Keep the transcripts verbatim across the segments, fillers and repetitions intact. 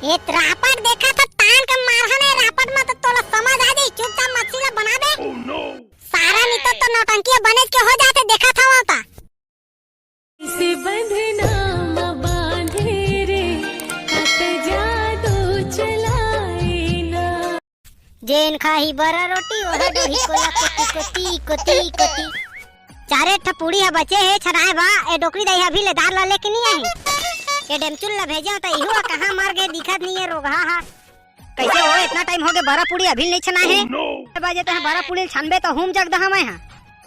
ए रापट देखत ह, तान के मारहन ए रापट म त तोला समझ आ जाई। चुपचाप मछली ला बना दे। सारा नी तो, तो नौटंकी बनेच के हो जाथे, देखत हवं त। इसे बंधना म बांधे रे, अत जादू चलाए ना। जेन खाही बरा रोटी, ओह डोही कोला कोती, कोती, कोती, कोती। चारे ठा पूड़ी ह बचे हे छनाए बा, ए डोकरी दाई ह अभी ले दार ला लेके नी आही। ए डेमचुल ला भेजे त इहू ह कहाँ मर गे, दिखत नी हे रोगहा ह। कइसे हो, इतना टाइम हो गे, बरा पूड़ी अभी ले नी छना हे। ए बजे तैं बरा पूड़ी ल छनबे त हूम जग दहा मैं ह।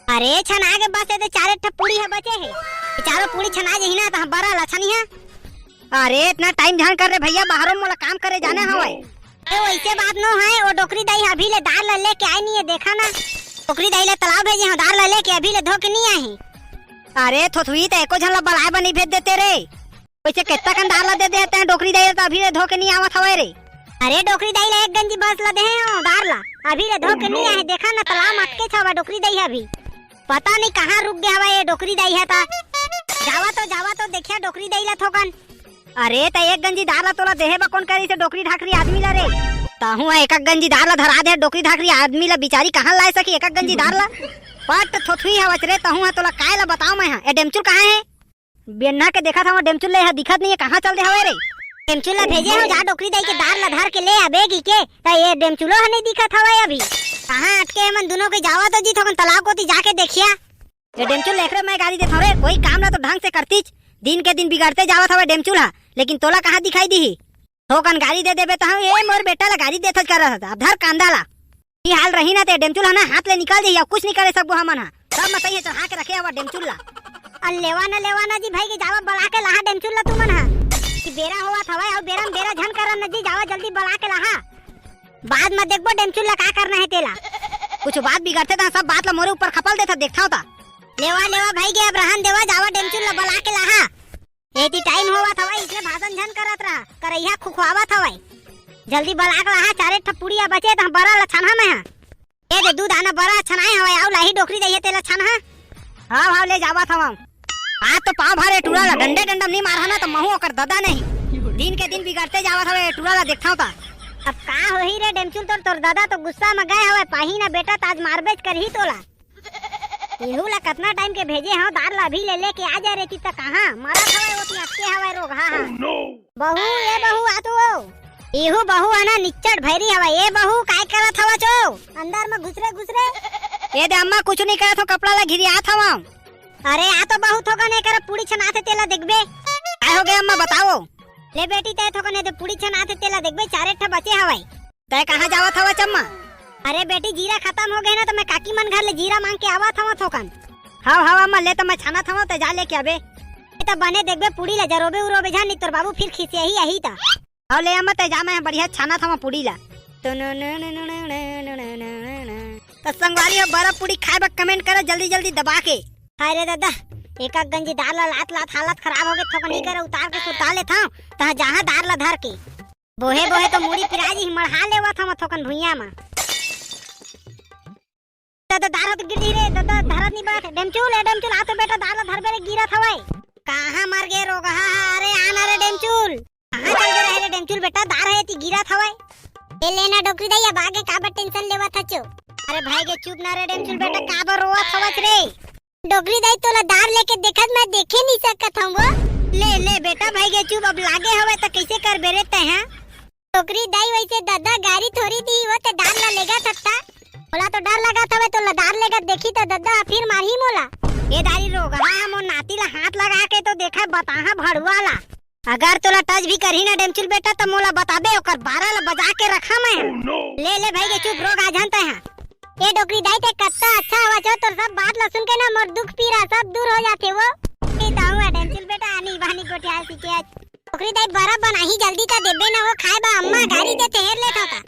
अरे छना गे बस, ए दे चारे ठा पूड़ी ह बचे हे। ए चारों पूड़ी छना जही ना त हम बरा ला छनी ह। अरे इतना टाइम झन कर रे भइया, बाहरों मोला काम करे जाना हवय। ए, वइसे बात नो हे, ओ डोकरी दाई ह अभी ले दार ला लेके आए नी हे, देखा ना। डोकरी दाई ला तलाव भेजे हंव, दार ला लेके अभी ले धो के नी आही। अरे थोथुई, त एको झन ला बलाए बर नी भेज देते रे। वइसे केत्ता कन दार ला दे दे तैं डोकरी दाई ला, त अभी ले धो के नी आवत हवय रे। अरे डोकरी दाई ला एक गंजी बस ला दे हंव दार ला, अभी ले धो के नी आही। देखा ना तलाव म अटके हवय डोकरी दाई ह अभी। पता नी कहाँ रुक गे हवय ए डोकरी दाई ह त। जावा तो, जावा तो, देखिया डोकरी दाई ला थोकन। अरे, त एक गंजी दार ला तोला देहे बा कोन करिस हे डोकरी ढाकरी आदमी ला रे? तहूं ह एक गंजी दार ला धरा दे डोकरी ढाकरी आदमी ला, बिचारी कहाँ लाए सकी एक गंजी दार ला? पट थोथुई हवच रे, तहूं ह तोला काय ला बताओं मैं ह। ए डेमचुल कहाँ हे? बेन्हा के देखत हवं डेमचुल ला, ए ह दिखत नी हे, कहाँ चल दे हवय रे? डेमचुल ला भेजे हंव जा डोकरी दाई के दार ला धर के ले आ बेगी के, त ए डेमचुलो ह नी दिखत हवय अभी। कहाँ अटके हे मन दुनों के, जावा तो जी थोकन तलाव कोती जाके देखिया। ए डेमचुल, एकरे मैं गारी देथंव रे, कोई काम ला तो ढंग से करतीच। दिन के दिन बिगड़ते जावत हवय डेमचुल ह, लेकिन तोला कहाँ दिखाई दिही? थोकन गारी दे देबे तहूं, ए मोर बेटा ला गारी देथच करत हस, अब धर कांदा ला। ई हाल रही ना ते डेमचुल ह ना हाथ ले निकल जाही, अउ कुछ नी करे सकबो हमन ह। सब म तइहे चढ़ा के रखे हवा डेमचुल ला। अ लेवा ना, लेवा ना जी भाई के, जावा बला के लाहा डेमचुल ला तुमन ह। कि बेरा होवत हवय, अउ बेरा म बेरा झन करन ना जी, जावा जल्दी बला के लाहा। बाद म देखबो डेमचुल ला का करना हे तेला। कुछ बात बिगड़थे त सब बात ला मोरे ऊपर खपल देथस, देखथंव त। लेवा, लेवा भाई गे, अब रहन देवा, जावा डेमचुल ला बला के लाहा। एती टाइम होवत हवय, इसने भाषण झन करत रहा, करइहा खुखवावत हवय। जल्दी बला के लाहा, चारे ठा पुड़िया बचे त बरा ला छानहा मैं ह। ए दे, दू दाना बरा छनाए हवय, अउ लाही डोकरी दइहे तेला छनहा। हाव, हाव, ले जावत हवं। आज तो पाँव भरे टूरा ला डंडे डंडम नी मारहा ना, त महूं ओकर ददा नहीं। दिन के दिन बिगड़ते जावत हवय, टूरा ला देखथंव त। अब का होही रे डेमचुल तोर, तोर ददा तो गुस्सा म गए हवय, पाही ना बेटा, त आज मारबेच करही तोला। एहू ला कतना टाइम के भेजे हंव, दार ला अभी ले लेके आ जा रे, ती त कहाँ मरत हवय, ओती अटके हवय रोगहा ह। बहू, ए बहू, आ तो। एहू बहू ह ना निच्चट भैरी हवय। ए बहू, काय करत हवच ओ? अंदर म घुस रे, घुस रे। ए दे अम्मा, कुछु नइ करत हंव, कपड़ा ला घिरियात हवं। अरे आ तो बहू, थोकन ए करा पूड़ी छनाथे तेला देखबे। काय हो गे अम्मा, बताओ। ले बेटी, तैं थोकन ए दे पूड़ी छनाथे तेला देखबे, चारे ठा बचे हवय। तैं कहाँ जावत हवच अम्मा? अरे बेटी, जीरा खतम हो गे ना, त मैं काकी मन घर ले जीरा मांग के आवत हवं थोकन। हाव, हाव अम्मा, ले त मैं छानत हवं, तैं जा लेके आबे। ए त बने देखबे, पूड़ी ला जरोबे उरोबे झन, नी तोर बाबू फिर खिसियाही आही त। हाव ले अम्मा, तैं जा, मैं बढ़िया छानत हवं पूड़ी ला। त संगवारी हो, बरा पूड़ी खाए बर comment करा जल्दी जल्दी दबा के। हाय रे ददा, एक एक गंजी दार ला लात लात हालत खराब हो गे, थोकन ई करा उतार के सुता लेथंव, तहां जहां दार ला धर के। बोहे बोहे तो मुड़ी पिराज ही मड़हा लेवत हवं थोकन भुइयां म। ददा, दार ह तो गिर जही रे, ददा, धरत नी बरत। डेमचुल, ए डेमचुल, आ तो बेटा, दार ला धरबे रे, गिरत हवय। कहाँ मर गे रोगहा ह? अरे आ ना रे डेमचुल। कहाँ चल गे रहे रे डेमचुल बेटा, दार ह एती गिरत हवय। ए ले ना डोकरी दाई, अब आगे काबर tension लेवत हचो? अरे भाई गे चुप ना रे डेमचुल बेटा, काबर रोवत हवच रे? डोकरी दाई, तोला दार लेके देखत मैं देखे नी सकत हंव वो। ले, ले बेटा, भाई गे चुप, अब लागे हवय त कइसे करबे रे तैं ह? डोकरी दाई, वइसे ददा गारी थोरी दी वो, ते दार ला लेगत हस त। मोला तो डर लगत हवय, तोला दार लेगत देखही त ददा ह फिर मारही मोला। ए दारी रोगहा, मोर नाती ला हाथ लगा के तो देखा, बताहा भड़ुआ ला। अगर तोला touch भी करही ना डेमचुल बेटा, त मोला बताबे, ओकर बारा ला बजा के रखा मैं। ले, ले भाई गे चुप, रोगहा झन तैं ह। ए डोकरी दाई, ते कत्ता अच्छा हवच ओ, तोर सब बात ला सुन के ना मोर दुख पीरा सब दूर हो जाथे वो। ए ताऊ डेमचुल बेटा, आनी बानी गोठियाए सीखे आज। डोकरी दाई, बरा बनाही जल्दी त देबे ना वो खाए बा, अम्मा गारी देथे, हेर लेथव त।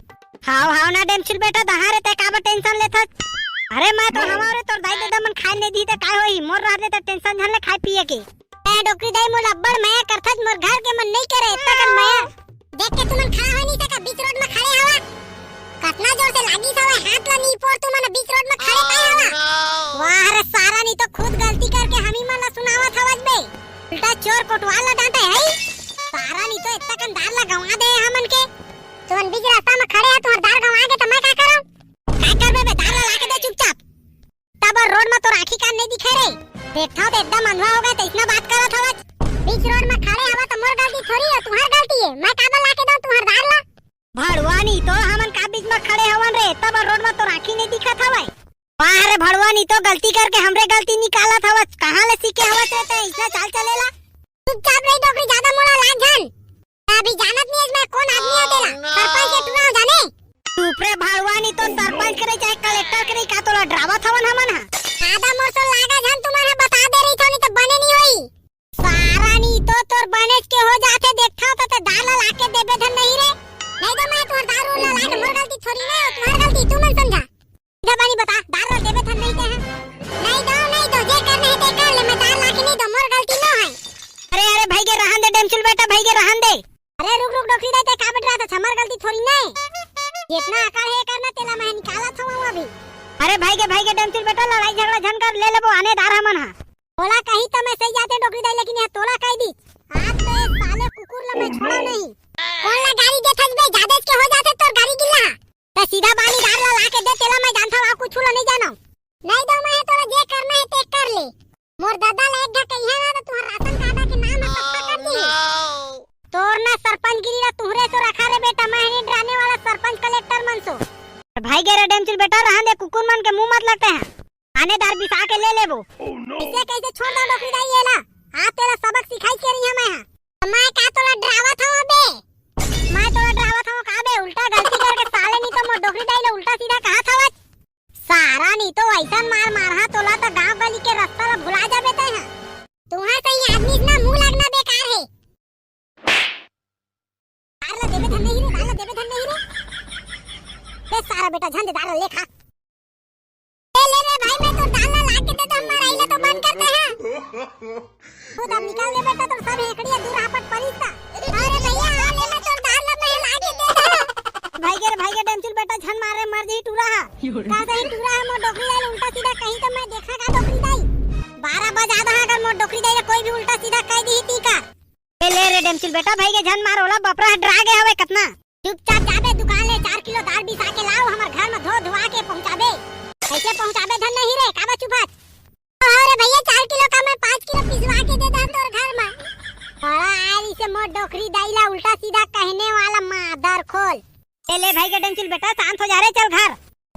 हाव, हाव ना डेमचुल बेटा, दहा रे, तैं काबर tension लेथस? अरे मैं तो हवंव रे, तोर दाई ददा मन खाए नइ दिही त काय होही, मोर रहत ले त tension झन ले खाए पिए के। ए डोकरी दाई, मोला अब्बड़ मया करथस, मोर घर के मन नइ करे, एतका कन मया। देख के तुमन खड़ा हो नइ सका, बीच रोड म खड़े हवा। कतना जोर से लागिस हवय, हाथ ला नी पोर तुमन बीच रोड म खड़े काय हवा। वाह रे सारा, नी तो खुद गलती करके हमी मन ला सुनावत हवस बे। उल्टा चोर कोटवाल ला डांटे हई। सारा नहीं तो इतना कन दार ला गंवा दे हमन के। तुमन बीच रास्ता में खड़े हा, तुंहर दार गंवा गे त मैं का करंव? का करबे बे, दार ला लाके दे चुपचाप। तब रोड में तोर आँखी कान नहीं दिखे रे। देखथंव त एकदम अंधवा हो गे, त अइसना बात करत हवच। बीच रोड में खड़े हवा त मोर गलती थोड़ी हे, तुंहर गलती हे। मैं काबर लाके दंव तुंहर दार ला? भड़वा नहीं तो हमन का बीच में खड़े हवन रे, तब रोड में तोर आँखी नहीं दिखत हवय। वाह रे भड़वा, नहीं तो गलती करके हमरे गलती निकालत हवच। कहाँ ले सीखे हवच रे तैं अइसना चाल चलेला? चुपचाप रही डोकरी, ज्यादा मोला लाग झन। अभी जानत नहीं हस मैं कोन आदमी हंव तेला। सरपंच के टूरा हंव जाने। चुप रे भड़वा, नहीं तो सरपंच के नहीं चाहे कलेक्टर के नहीं, का तोला डरावत हवन हमन हा? ज्यादा मोर से लागा झन तुमन हा, बता दे रहिथंव, नहीं तो बने नहीं होही। सारा नहीं तो तोर बनेच के हो जाथे, देखथंव त तैं दार ला लाके देबे धन नहीं रे। नहीं दंव मैं तुंहर दार ला लाके, मोर गलती थोड़ी ना हे, तुंहर गलती, तुमन समझा। सीधा बानी बता, दार ला देबे धन नहीं तैं हा? नहीं दंव, नहीं दंव, जे करना हे तैं कर ले, मैं दार लाके नहीं दंव, मोर गलती नो हे। अरे, अरे, भइगे रहन दे डेमचुल बेटा, भइगे रहन दे। अरे रुक, रुक, डोकरी दाई, तैं काबर डराथस, हमर गलती थोड़ी ना हे। जेतना अकड़ हे करना, तेला मैं निकालत हंव अभी। अरे भइगे, भइगे डेमचुल बेटा, लड़ाई झगड़ा झन कर, ले लेबो आने दार हमन हा। ओला कही त मैं सही जातेंव डोकरी दाई, लेकिन ये तोला कहि दिस। आज तो ये साले कुकुर ला मैं छोड़ंव नहीं। कोन ला गारी देथस बे, जादेच के हो जाथे तोर गारी गिल्ला। त सीधा बानी दार ला लाके दे, तेला मैं जानथंव, अउ कुछु ला नहीं जानंव। नहीं दंव मैं हा तोला, जे करना हे तैं कर ले। मोर ददा ला एक घा कहिहा ना त तुंहर राशन कार्ड के नाम हा पक्का कर दिही। तोर ना सरपंचगिरी ला तुंहरे सो रखा रे बेटा, मैं नहीं डराने वाला सरपंच कलेक्टर मन सो। भइगे रे डेमचुल बेटा, रहन दे, कुकुर मन के मुंह मत लगते हैं। आने दार बिसा के ले लेबो। अइसे कइसे छोड़ दंव डोकरी दाई एला? आज तेला सबक सिखाई के रहिहंव मैं हा। मैं का तोला डरावत हंव बे? मैं तोला डरावत हंव का बे? उल्टा गलती करके साले नहीं तो मोर डोकरी दाई ला उल्टा सीधा कहत हवच। सारा नहीं तो अइसन मार मारहूं तोला त गांव गली के रस्ता ला भुला जाबे तैं हा। तुंहर सही आदमी से ना मुंह लगना बेकार हे। दार ला देबे धन नहीं रे, दार ला देबे धन नहीं रे। बे सारा बेटा झन दे दार ला ले खा। ए ले रे भाई, मैं तोर दार ला लाके दे दंव, हमर लड़ाई ला तो बंद कर दे हा। खुद अब निकाल दे बेटा, तोर सब हेकड़िया दूर हापट परिस ता। अरे भइया, आ ले, मैं तोर दार ला मैं लाके दे दंव। भइगे रे, भइगे डेमचुल बेटा, झन मार रे, मर जही टूरा हा। का सही टूरा हा, मोर डोकरी दाई ला उल्टा सीधा कही त मैं देखंव का डोकरी दाई। बारह बजा दंव, अगर मोर डोकरी दाई ला कोई भी उल्टा सीधा कहि दिही त का। ए ले रे डेमचुल बेटा, भइगे झन मार, ओला बपरा हा डरा गे हवय कतना। चुपचाप जाबे दुकान ले चार किलो दार बिसा के लाव, हमर घर में धो धुआ के पहुंचाबे। कइसे पहुंचाबे धन नहीं रे, काबर चुप हस? अरे भइया, चार किलो का मैं पाँच किलो पिसवा के दे दंव तोर घर में। बड़ा आय इसे मोर डोकरी दाई ला उल्टा सीधा कहने वाला मादर खोल। ए ले भइगे डेमचुल बेटा, शांत हो जा रे, चल घर।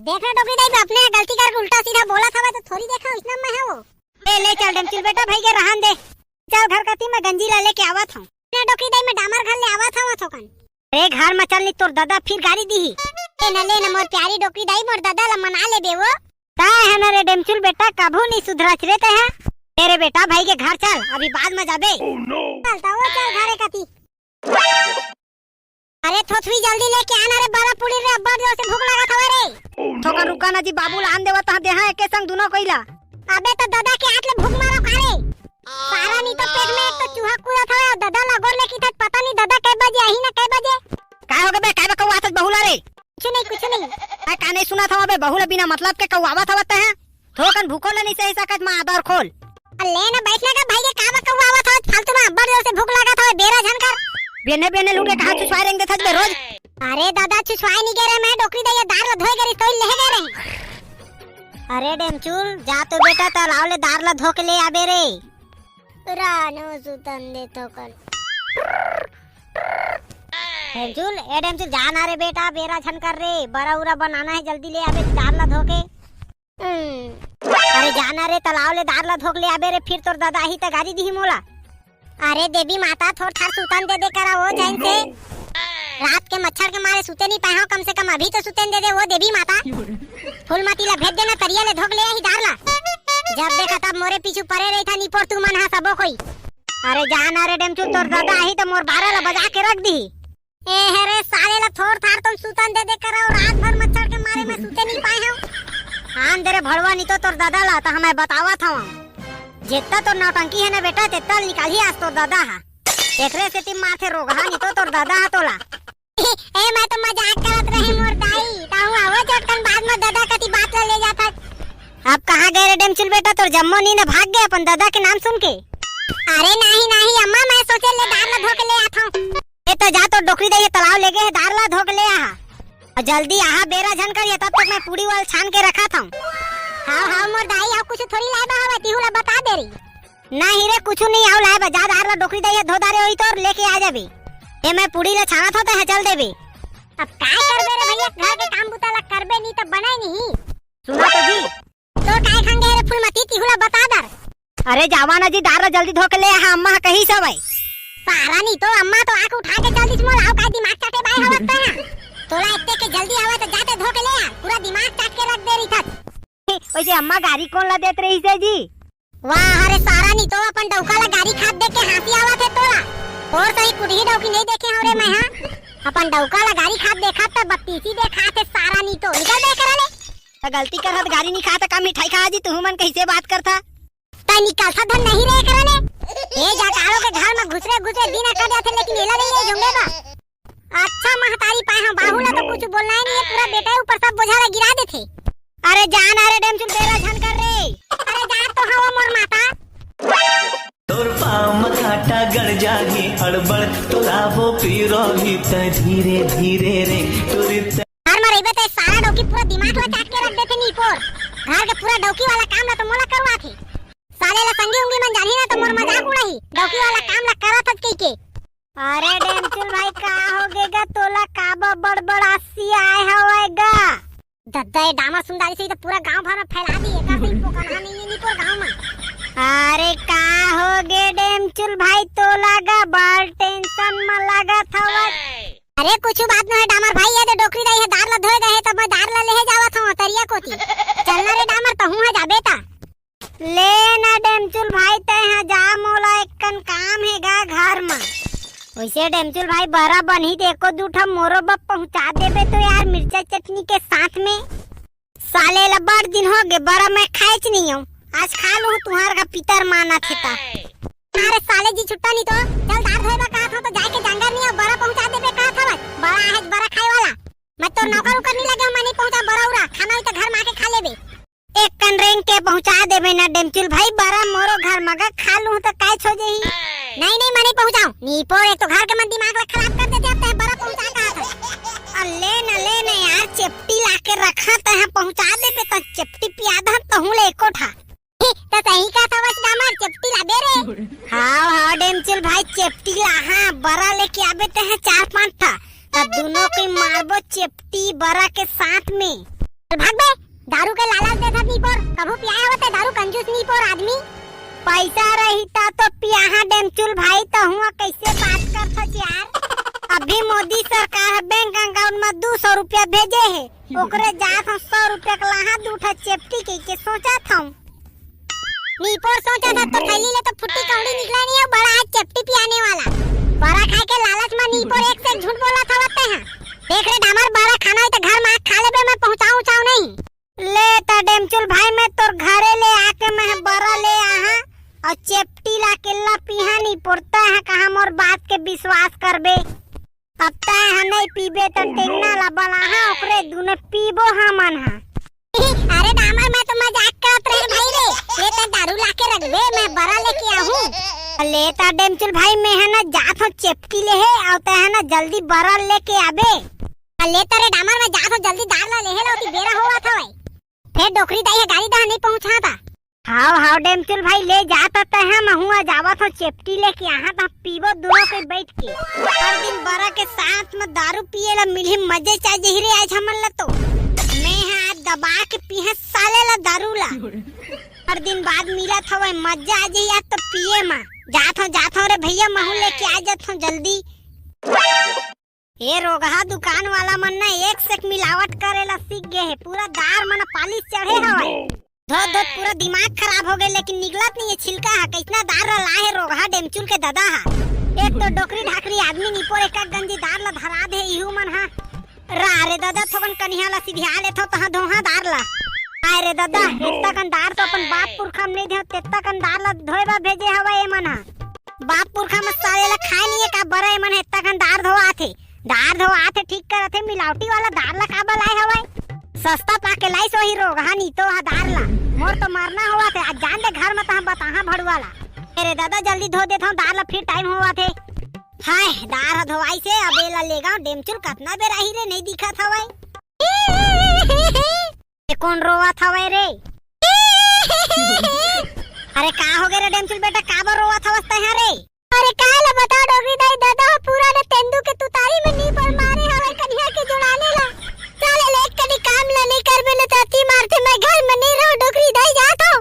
देख ना डोकरी दाई, मैं अपने गलती करके उल्टा सीधा बोलत हवय त थोड़ी देखंव, अइसना मैं हा वो। ए ले चल डेमचुल बेटा, भइगे रहन दे। चल घर कती, मैं गंजी ला लेके आवत हंव। ना डोकरी दाई, मैं डामर घर ले आवत हंव थोकन। अरे घर में चल, नहीं तोर ददा फिर गारी दिही। ए न ले न मोर प्यारी डोकरी दाई, मोर ददा ला मना लेबे वो। काय हे न रे डेमचुल बेटा, कभू नहीं सुधरस रे तैं हा। ए रे बेटा, भइगे घर चल, अभी बाद में जाबे। चल त वो चल घरे कती। अरे थोथवी जल्दी लेके आना रे, बरा पूड़ी रे, अब्बड़ जोर से भूख लागत हवय रे। थोकन रुका ना जी बाबू, लान देवत हा देहा एके संग दुनो कोई ला। अबे त ददा के हाथ ले भूख मारो का रे। सारा नहीं तो पेट में एक तो चूहा कूदत हवय अउ ददा ला गोड़ ले किथत, पता नहीं ददा कै बजे आही ना कै बजे। काय होगे बे, काय बे कौआथस बहू ला रे? कुछ नहीं, कुछ नहीं। काय का नहीं सुनत हवं बे, बहू ला बिना मतलब के कौआवत हवत तैं हा। थोकन भूखो ले नहीं सही सकत मादर खोल। अ ले ना बैठ ना का भइगे, का बे कौआवत हवत फालतू में, अब्बड़ जोर से भूख लागत हवय, बेरा झन कर। बेने बेने लूटे कहाँ चुसवाए रेंग देथस बे रोज। अरे ददा, चुसवाए नहीं गे रे मैं, डोकरी दाई दार ला धोए गे रिहिस तोइल लेहे गे रे। अरे डेमचुल, जा तो बेटा, तालाब ले दार ला धो के ले आबे रे। रानो सुतन दे थोकन। डेमचुल, ए डेमचुल, जा ना रे बेटा, बेरा झन कर रे, बरा उरा बनाना हे, जल्दी ले आबे दार ला धो के। हम्म। अरे जा ना रे, तालाब ले दार ला धो के ले आबे रे, फिर तोर ददा आही त गारी दिही मोला। अरे देवी माता, थोर थार सुतन दे दे करा वो चैन से। रात के मच्छर के मारे सुते नहीं पाए हंव, कम से कम अभी तो सुतन दे दे वो देवी माता। फूलमती ला भेज देना, तरिया ले धो के ले आही दार ला। जब देखा तब मोरे पीछू परे रहिथा निपोर तुमन हा सबो कोई। अरे जा ना रे डेमचुल, तोर ददा आही त मोर बारा ला बजा के रख दिही। ए हे रे साले ला थोर थार तुम सुतन दे दे करा, रात भर मच्छर के मारे मैं सुते नहीं पाए हंव। आन दे रे भड़वा, नहीं तो तोर ददा ला त मैं बतावत हंव। जेतना तोर नौटंकी हे ना बेटा, तेतना ल निकालही आज तोर ददा हा। एकरे सेती मारथे रोगहा, नहीं तो तोर ददा हा तोला। ए, मैं तो मजाक करत रहेंव मोर दाई, ताहू आवो झटकन बाद में ददा कती बात ला ले जाथस। अब कहाँ गए रे डेमचुल बेटा, तोर जम्मो नींद भाग गए अपन ददा के नाम सुन के। अरे नहीं नहीं अम्मा, मैं सोचे ले दार ला धो के ले आथंव। ए तो जा, तोर डोकरी दाई ह तलाव लेगे हे, दार ला धो के ले आहा। अउ जल्दी आहा, बेरा झन करिहा, तब तक मैं पूड़ी वाला छान के रखत हंव। हाव हाव मोर दाई, अउ कुछु थोड़ी लाय बर हवय, तिहू ला बता दे रही। नहीं रे, कुछु नहीं आव लाय बर, जा दार ला डोकरी दाई ह धो डारे होही तोर, लेके आ जाबे। ए मैं पूड़ी ला छानत हंव, तैं ह चल देबे। अब काय करबे रे भैया, घर के काम बुता ला करबे नहीं त बनय नहीं। सुना तो जी। तो काय खंगे रे फूलमती, तिहू ला बता दर। अरे जावा ना जी, दार ला जल्दी धो के ले आहा, अम्मा ह कहिस हवय। सारा नहीं तो अम्मा तो आंख उठा के चल दिस मोला, अउ काय दिमाग चाटे बर आय हवस तैं ह। तोला एते के जल्दी हवय त जा तैं धो के ले आ, पूरा दिमाग चाट के रख दे रहिथस। वइसे अम्मा गारी कोन ला देत रहिस हे जी? वाह रे सारा नहीं तो अपन डौका ला गारी खात देख के हांसी आवत हे तोला। तोर सही कुटही डौकी नहीं देखे हंव रे मैं ह। अपन डौका ला गारी खात देखत त बत्तीसी देखात हे सारा नहीं तो। निकल बे करा ले। त गलती करत गारी नहीं खात, का मिठाई खा जी, तुहू मन कइसे बात करथा? तैं निकलथा धन नहीं रे करा ले। ए जाटाड़ो के घर में घुसरे घुसरे दिन अकट जाथे, लेकिन एला नहीं ले जंगे बा। अच्छा महतारी पाए हंव, बाहू ला तो कुछु बोलना ही नहीं हे, पूरा बेटा ऊपर सब बोझा ला गिरा देथे। अरे जा ना रे डेमचुल, बेरा झन कर रे। अरे जा तो हंव मोर माता। तोर पाँव म कांटा गड़ जाही अड़बड़, तोला वो पीरो ही त धीरे धीरे रे। तोरी त- घर म रहिबे त सारा डौकी पूरा दिमाग ला चाट के रख देथे नीपोर। घर के पूरा डौकी वाला काम ला तो मोला करवाथे। साले ला संगी उंगी मन जानही ना त मोर मजाक उड़ाही। डौकी वाला काम ला करत हस कहिके। अरे डेमचुल भाई, का होगे गा तोला, काबर बड़बड़ासी आय हवय गा? दद्दा, ए डामर सुंदारी से तो पूरा गांव भर में फैला दी, एकर से पोकलहा नहीं है निपोर गांव में। अरे का होगे डेमचुल भाई तोला गा, बड़ tension में लागत हवय। अरे कुछु बात नोहे डामर भाई, ये दे डोकरी दाई ह दार ला धोए गए हे, तब मैं दार ला लेहे जावत हंव तरिया कोती। चल ना रे डामर, तहूं ह जाबे ता। ले ना डेमचुल भाई, तैं ह जा, मोला एक्कन काम हे गा घर म। वइसे डेमचुल भाई, बरा बनही त एको दू ठा मोरो बर पहुंचा देबे तो यार, मिर्चा चटनी के साथ में। साले ला बड़ दिन होगे, बरा मैं खाएच नइ हंव, आज खा लूं तुंहर का पितर मानत हे ता। अरे साले जी छुट्टा नहीं तो, चल दार धोए बर कहत हंव तो जाए के जांगर नहीं हंव, बरा पहुंचा देबे कहत हवस, बड़ा आहे बरा खाए वाला। मैं तोर नौकर उकर नहीं लगे हंव, मैं नहीं पहुंचा बरा उरा, खाना होही त घर म आके खा लेबे। एक कन रेंग के पहुंचा देबे ना डेमचुल भाई, बरा मोरो घर म गा खा लूं त काय हो जाही। नहीं, नहीं, मैं नहीं पहुंचाऊं। नीपोर एक तो घर के मन दिमाग ला खराब कर देथे, अब तैं बरा पहुंचा कहत हस। अ, ले ना, ले ना यार, चेपटी ला के रखा तैं ह, पहुंचा देबे त चेपटी पिया दहन तहूं ले एको ठा। त सही कहत हवस डामर, चेपटी लाबे रे। हाव, हाव, डेमचुल भाई, चेपटी लाहंव, बरा लेके आबे तैं ह चार पांच ठा। त दूनों कोई मारबो चेपटी बरा के साथ में। चल भाग बे, दारू के लालच देथस नीपोर, कभू पियाय हवस तैं दारू, कंजूस नीपोर आदमी। पइसा रहिता तो पियाहंव डेमचुल भाई, तहूं कइसे बात करथस यार। अभी मोदी सरकार ह बैंक account म दू सौ रुपया भेजे हे, ओकरे जात हंव सौ रुपया के लाहंव दू ठा चेपटी कहिके सोचत हंव। नीपोर सोचत हस तो थैली ले तो फुट्टी कौड़ी निकला नहीं है, बड़ा आज चेपटी पियाने वाला। बरा खाए के लालच म नीपोर एक से एक झूठ बोलत हवस तैं ह। देख रे डामर, बरा खाना होही त घर म खा लेबे, मैं पहुंचाऊं उचाऊं नहीं। ले त डेमचुल भाई, मैं तोर घरे ले आके मैं बरा ले आहंव अउ चेपटी ला अकेल्ला पीहंव नीपोर, तैं ह कहां मोर बात के विश्वास करबे। अब तैं ह नहीं पीबे त टेंगना ला बलाहंव, ओकरे दूनों पीबो हमन ह। अरे डामर, मैं तो मजाक करत रहेंव भाई रे। ले तैं दारू लाके रखबे, मैं बरा लेके आहूं। ले त डेमचुल भाई, मैं ह ना जात हंव चेपटी लेहे, अउ तैं ह ना जल्दी बरा लेके आबे। ले त रे डामर, मैं जात हंव जल्दी दार ला लेहे ला, ओती बेरा होवत हवय। फेर डोकरी दाई ह गारी दहा नहीं पहुंचाता। हाव, हाव, डेमचुल भाई, ले जा त तैं ह, महूं ह जावत हंव, चेपटी लेके आहंव त पीबो दूनों कोई बइठ के। हर दिन बरा के साथ म दारू पिये ला मिलही, मजे च आ जही रे आज हमन ला तो। मैं ह आज दबा के पीहंव साले ला दारू ला। हर दिन बाद मिलत हवय, मजा आ जही आज तो पिये म। जात हंव, जात हंव रे भइया, महूं लेके आ जात हंव जल्दी। ए रोगहा दुकान वाला मन ना एक से एक मिलावट करे ला सीख गे हे, पूरा दार मन पालिश चढ़े हवय। धोत धोत पूरा दिमाग खराब हो गे, लेकिन निकलत नहीं हे छिलका ह। कइसना दार ला लाए हे रोगहा डेमचुल के ददा ह। एक तो डोकरी ढाकरी आदमी निपोर एक गंजी दार ला धरा दे इहू मन ह। रा रे ददा, थोकन कनिहा ला सिधिया लेथव तहां धोहा दार ला। आय रे ददा, एत्ता कन दार तो अपन बाप पुरखा म नहीं धोय, तेत्ता कन दार ला धोए बर भेजे हवय ए मन ह। बाप पुरखा म साले ला खाए नहीं हे का बरा, ए मन ह एत्ता कन दार धोवाथे। दार धोवाथे ठीक करथे, मिलावटी वाला दार ला काबर लाए हवय? सस्ता पाके लाइस ओही रोगहा नीतो ह दार ला। मोर तो मरना होवथे, आज जान दे घर म तहां बताहां भड़ुआ ला। अरे दादा, जल्दी धो देथव दार ला, फिर टाइम होवत हे। हाय, दार ह धोवाइसे, अब एला लेगव डेमचुल, कतना बेर आही रे, नइ दिखत हवय। ए कोन रोवत हवय रे? अरे का होगे रे डेमचुल बेटा, काबर रोवत हवस तैं ह रे? अरे काय ल बताव डोकरी दाई, ददा ह पूरा न तेंदू के तुतारी म नीपोर मारे हवय कनिहा के जुड़ाने ला। साले ले कनी काम ल नइ करबे न त अति मारथे, मैं घर म नइ रहंव डोकरी दाई, जात हंव।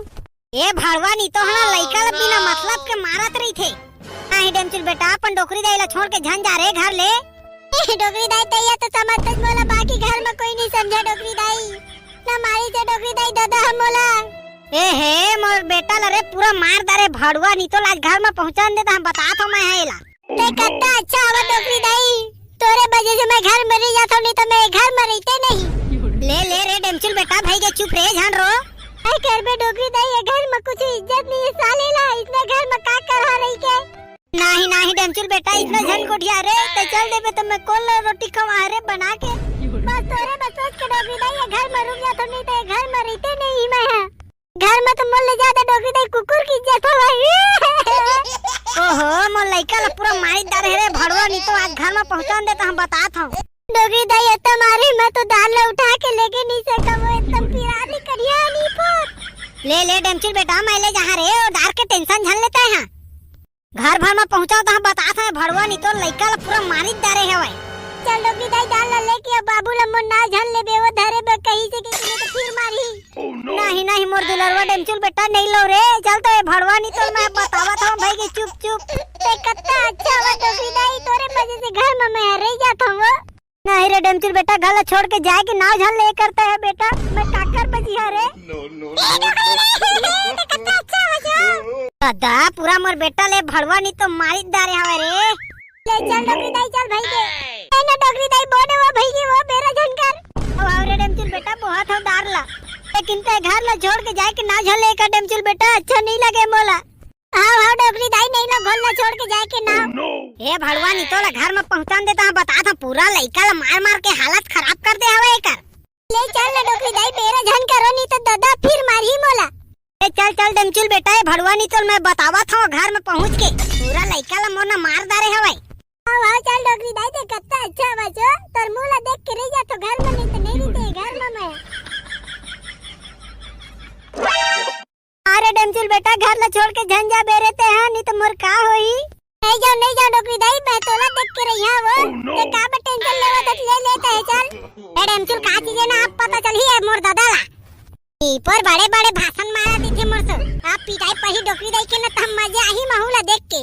ए भड़वा नितोल ह ना, लइका ल बिना मतलब के मारत रहिथे। नाही डेमचुल बेटा, अपन डोकरी दाई ल छोड़ के झन जा रे घर ले। ए डोकरी दाई, तैया तो समझथस मोला, बाकी घर म कोई नइ समझय डोकरी दाई। ना मारिस हे डोकरी दाई, ददा ह मोला। ए हे, मोर बेटा ल रे पूरा मार डारे भड़वा नितोल, आज घर म पहुंचान दे त हम बतात हंव मैं ह एला। तैं कतना अच्छा हवस डोकरी दाई, तोरे वजह से मैं घर म रहि जात हंव, नइ त मैं घर म रहिते नहीं। ले ले रे डेमचुल बेटा, भइगे चुप रे, झन रो। काय करबे डोकरी दाई, ए घर म कुछ इज्जत नहीं हे साले ला, अइसने घर म का करहा रहिके। नाही नाही डेमचुल बेटा, अइसने झन गोठिया रे, तैं चल देबे त मैं कोन ल रोटी खवाहूं रे बना के। बस तोरे बर सोच के डोकरी दाई, ए घर म रुक जात हंव, नइ त ए घर म रहिते नहीं मैं ह। घर म तो मोर ले जादा डोकरी दाई कुकुर के इज्जत हवय। ओहो, मोर लइका ल पूरा मारिच डारे हे रे भड़वा नितोल, आज घर म पहुंचान दे त हम बतात हंव। डोकरी दाई, अतना मारे, मैं तो दार ल उठा के लेगे नइ सकंव, एकदम पिरात हे कनिहा नीपोर। ले ले डेमचुल बेटा, मैं ले जाहूं रे, ओ दार के टेंशन झन ले तैं ह। घर भर म पहुंचाव त हम बतात हंव, भड़वा नितोल लइका ल पूरा मारिच डारे हवय। चल डोकरी दाई, दार ल लेके अब बाबू ल मोर नाव झन लेबे, ओ धरे बर कहिसे कि नइ त फिर मारही। नाही नाही मोर दुलरवा डेमचुल बेटा, नइ लव रे, चल तो ए भड़वा नितोल ल मैं बतावत हंव भइगे, चुप चुप। तैं कतना अच्छा हवस डोकरी दाई, तोरे वजह से घर म मैं ह रहि जात हंव। नाही रे डेमचुल बेटा, घर ल छोड़ के जाय के नाव झन ले करत हस बेटा, मैं काकर बजिहा रे। ए डोकरी दाई, तैं कतना अच्छा हवस। ददा, पूरा मोर बेटा ल ए भड़वा नितोल मारिच डारे हवय रे। ले चल डोकरी दाई, चल भइगे। ए ना डोकरी दाई, बोने वो भइगे, वो बेरा झन कर। अब आव रे डेमचुल बेटा, बोहत हंव दार ला। लेकिन तैं घर ला छोड़ के जाय के नाव झन ले कर डेमचुल बेटा, अच्छा नइ लगे मोला। हव हव डोकरी दाई, नइ लव घर ला छोड़ के जाय के नाव। ए भड़वा नितोल ल घर म पहुंचान दे त ह बतात हंव, पूरा लइका ल मार मार के हालत खराब कर दे हवय एकर। ले चल ना डोकरी दाई, बेरा झन करो, नइ त ददा फिर मारही मोला। ए चल चल डेमचुल बेटा, ए भड़वा नितोल ल मैं बतावत हंव, घर म पहुंच के पूरा लइका ल मोर न मार डारे हवय। हव हव चल डोकरी दाई, तैं कतना अच्छा हवस ओ, तोर मुंह ल देख के रहि जाथंव घर म, नइ त नइ रहिते घर म मैं। अरे डेमचुल बेटा, घर ल छोड़ के झन जा बेरे तैं ह, नइ त मोर का होही। नइ जांव नइ जांव डोकरी दाई, मैं तोला देख के रहिहंव ओ। तैं काबर टेंशन लेवत हस, ले ले तैं ह चल। ए डेमचुल, का चीज हे ना, अब पता चलही ए मोर ददा ला। नीपोर बड़े बड़े भाषण मारत रहिथे मोर से। अब पिटाई पड़ही डोकरी दाई के न त मजा आही महू ला देख के।